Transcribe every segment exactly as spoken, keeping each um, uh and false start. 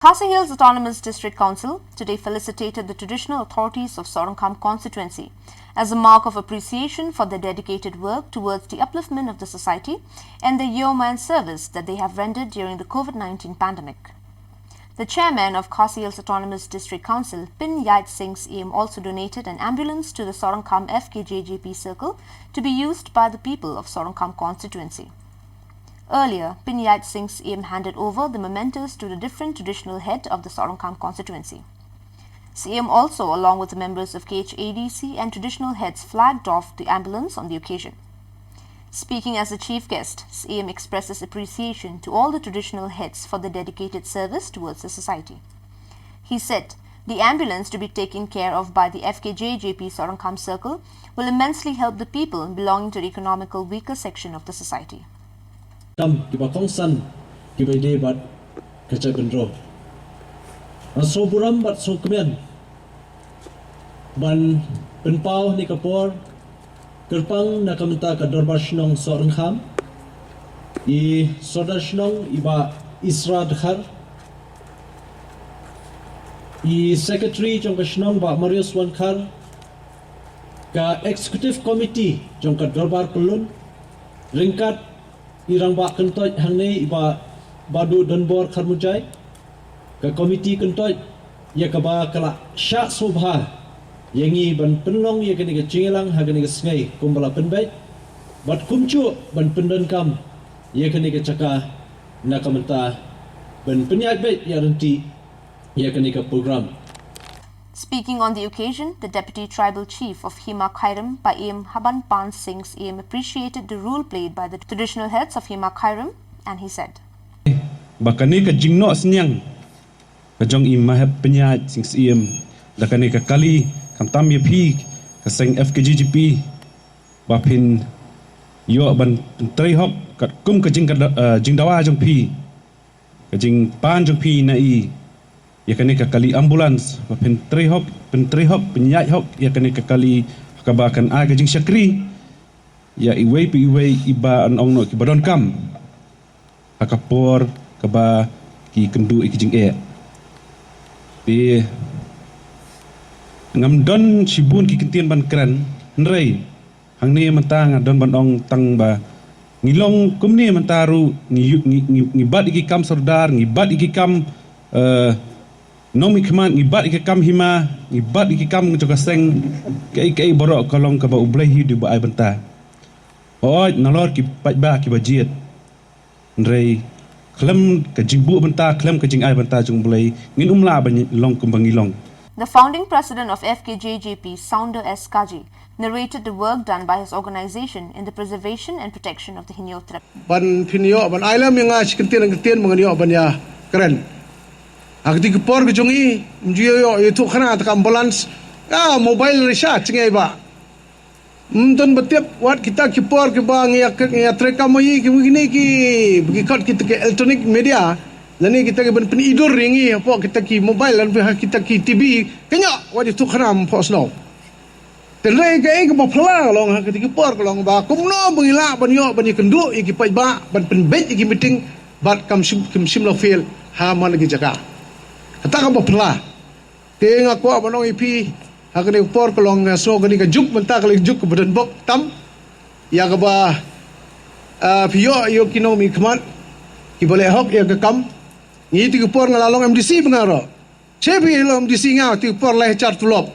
Khasi Hills Autonomous District Council today felicitated the traditional authorities of Sorankham constituency as a mark of appreciation for their dedicated work towards the upliftment of the society and the yeoman service that they have rendered during the COVID nineteen pandemic. The chairman of Khasi Hills Autonomous District Council, Pyniaid Singh Syiem, also donated an ambulance to the Sorankham F K J J P circle to be used by the people of Sorankham constituency. Earlier, Pyniaid Singh Syiem handed over the mementos to the different traditional head of the Sorankham constituency. Syiem also, along with the members of K H A D C and traditional heads, flagged off the ambulance on the occasion. Speaking as the chief guest, Syiem expresses appreciation to all the traditional heads for their dedicated service towards the society. He said the ambulance to be taken care of by the F K J J P Sorankham Circle will immensely help the people belonging to the economical weaker section of the society. Kam kiba kongsan kiba ïadei bad ka jaitbynriew. Nga sngewburom bad sngewkmen ban pynpaw ha kane ka por kyrpang na ka bynta ka Dorbar Shnong Sohryngkham, i Sordar Shnong i Bah Isra Dkhar, i Secretary jong ka Shnong Bah Marius Wankar, ka Executive Committee jong ka Dorbar Pyllun, ryngkat i Rangbah Kyntoit hangne i Bah Baduh Donbor Kharmujai, ka Committee Kyntoit, ïa kaba ka la shah sngewbha ïa ngi ban pynlong ïa kane ka jingïalang ha kane ka sngi kumba la pynbeit, bad kumjuh ban pyndonkam ïa kane ka jaka na ka bynta ban pynïaid beit ïa lynti ïa kane ka program. Speaking on the occasion, the Deputy Tribal Chief of Hima Khyrim, Bah Em Habanpan Singh Syiem, appreciated the role played by the traditional heads of Hima Khyrim, and he said, Ba kane ka jingnoh synñiang ka jong i Mahep Pyniaid Singh Syiem da kane ka kali, khamtam ïa phi ka seng F K J J P, ba phin ïoh ban pyntrei hok katkum ka jing, eh, jingdawa jong phi, ka jingpan jong phi na i ïa kane ka kali ambulance, ba phin trei hok, pyntrei hok, pynïaid hok ïa kane ka kali, kaba kan ai ka jingshakri ïa iwei pa iwei iba, yn ong noh, kiba donkam ha ka por kaba ki kynduh ïa ki jingeh. Te ngam don shibun ki kyntien ban kren, hynrei hangne mynta nga don ban ong tang ba ngi long kumne mynta ruh, ngi, ngi, ngi, ngi bat ïa ki kam sordar, ngi bat ïa ki kam, eh, nongmihkhmat, ngi bat ïa ki kam hima, ngi bat ïa ki kam jong ka seng, kaei kaei baroh ka long kaba U Blei hi u dei ba ai bynta. Hooid, nalor ki paidbah kiba jied, hynrei khlem ka jingbuh bynta, khlem ka jingai bynta jong U Blei, ngin ym lah ban long kumba ngi long. The founding president of F K J J P, Sounder S Kaji, narrated the work done by his organization in the preservation and protection of the Hynñiewtrep. Ban phin ïoh ban ai lem ïa nga shi kyntien kyntien ba ngan ïoh ban ïa kren. Ha kata ka por ka jong i, ym ju ïoh ïathuh khana ta ka ambulance. Ka mobile recharge ngi ba. Ym don ba tip, wat kita ki por kiba ngi ïa, ngi ïa trei kam ïa ki, kine ki, ki kot kita ki electronic media, lane kita ki ban pynidur ïa ngi hapoh kita ki mobile, lane ha kita ki T V, kynnoh wat ïathuh khana hapoh shnong. Te hynrei kaei kaba phylla ka long ha kita ki por ka long ba kumno ba ngi lah ban ïoh ban ïakynduh ïa ki paidbah, ban pynbeit ïa ki meeting, bad kam shym, kam shym la fail ha man la ki jaka. Kata kaba phylla. Te nga kwah ban ong ïa phi, ha kane ka por ka long, nga sngew kane ka juk mynta ka long ka juk kaba donbok tam. Ïa kaba, ah, phi ïoh ïa ki nongmihkhmat kiba leh hok ïa ka kam. Ngi te ka por nga la long M D C ba nga ruh. Che phi long M D C nga te ka por lai hajar tulop.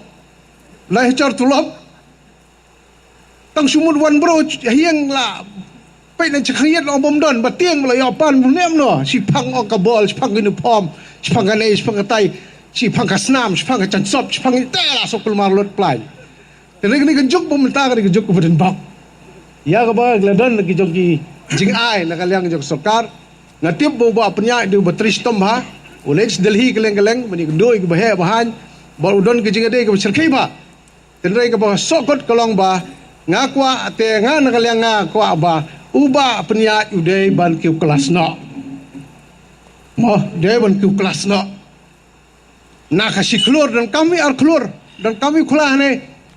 Lai hajar tulop. Tang shu mut wan bro, ha ïing la peit na shangkhan ïit la ong bym don, ba tieng ba la ïoh pan bym nem noh. Shiphang ong ka bol, shiphang ka uniform, shiphang ka nei, shiphang ka tai, shiphang ka snam, shiphang ka chansop, shiphang ïa te la suk kulmar lut plai. Te hynrei kane ka juk ba mynta kane ka juk kaba donbok. Ïa kaba la don ki jong ki jingai na ka liang jong ka sorkar. Nga tip ba u Bah Pyniaid u dei uba trei shitom bha, u leit sha Delhi kylleng kylleng ban ïakynduh ïa kiba heh ba haiñ, bad u don ka jingïadei kaba shyrkhei bha. Te hynrei kaba sngewkut ka long ba nga kwah, te nga na ka liang nga kwah ba u Bah Pyniaid u dei ban kiew klas noh. Mo, dei ban kiew klas noh. Na ka shi khlur, donkam i ar khlur, donkam i khlur hangne.